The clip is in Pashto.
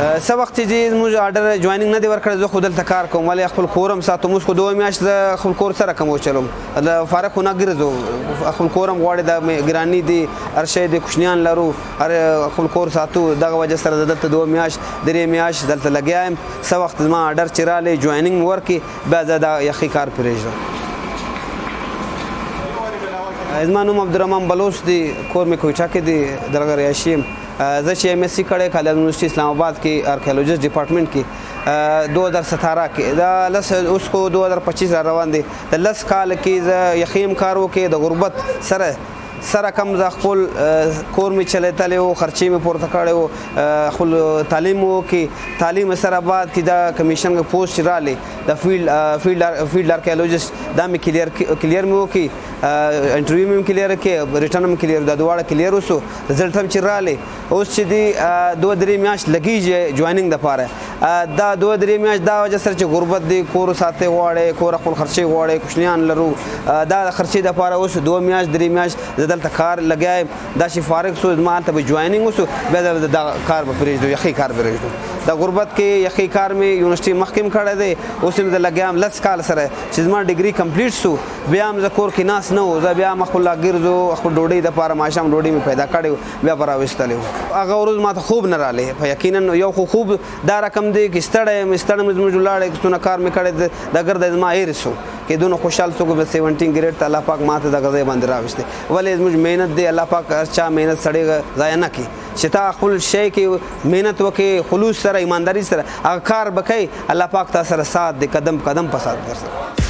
څه وخت چې موږ آرډر جوائنینګ نه دی ورکړی، زه خو دلته کار کوم، ولې خپل کورم ساتم. اوس خو 2 میاشت زه خپل کور سره کوم چلوم، د فارغ خو نه ګرځو. خپل کورم غواړي، د ګرانی دی، هر شی دی، کوچنیان لرو، هر خپل کور ساتو. دغه وجه سره زه دلته 2 میاشت، 3 میاشت دلته لګیا یم. څه وخت زما آرډر چې رالی، جوائنینګ ورکي، بیا زه دا یخي کار پرېږدم. زما نوم عبدالرحمن بلوچ دی، کور مې کویټه کې دی، دغه رهایشي یم. زه چې ایم اس سی کړی کالج یونیورسټي اسلام آباد کې، آرکیولوجست ډپارټمنټ کې، 2017 کې. دا لس، اوس خو 2025 را روان دي. د 10 کال کې زه یخیم کار وکړ. د غربت سره سره کم زه خپل کور می چلیتلی و، خرچې می پورته کړی و، خپل تعلیم وکړي. تعلیم سره بعد کې دا کمیشن پوسټ رالی، د فیلډ آرکیولوجست، دا می کلیر می وکړي. انټرویو مې کلیر کې، ریټن هم کلیر، دا دواړه کلیر وسو. رزلټ هم چې رالی، اوس چې دی 2-3 میاشت لګیږي جوائنینګ د پاره. دا 2-3 میاشت دا وجه سره چې غربت دی، کور ساتي غواړي، کور خپل خرچې غواړي، کوچنیان لرو، دا د خرچې د پاره اوس 2 میاشت، 3 میاشت زه دلته کار لګیایم. دا چې فارغ سو، زما هلته به جوائنینګ وسو، بیا دا کار به پرېږدو، یخي کار به پرېږدو. د غربت کې یخي کار مې یونیورسټي مخکې هم کړی دی، اوس هم زه لګیایم. 10 کال سره چې زما ډیګري کمپلیټ سو، بیا هم زه کور کې ناست نه و. زه بیا هم خپل ګرځو، خپل ډوډۍ د پاره، ماښام ډوډۍ مې پیدا کړې، بیا به راوستلې. هغه ورځ ماته خوب نه رالی. په یقینا یو خو خوب دا رقم دی کې ستړی یم، ستړی مې زموږ ولاړی، څونه کار مې کړی، د ګرده زما هېر سو کې دونه خوشحال څوک به 17 ګریډ ته الله پاک ماته دغه ځای باندې راوستی. ولې زموږ محنت دی، الله پاک هر چا محنت سړی ضایع نه کړي. چې تا خپل شی کې محنت وکې، خلوص سره، ایمانداری سره هغه کار بکې، الله پاک تا سره ساتھ دی، قدم قدم په ساتھ در سره.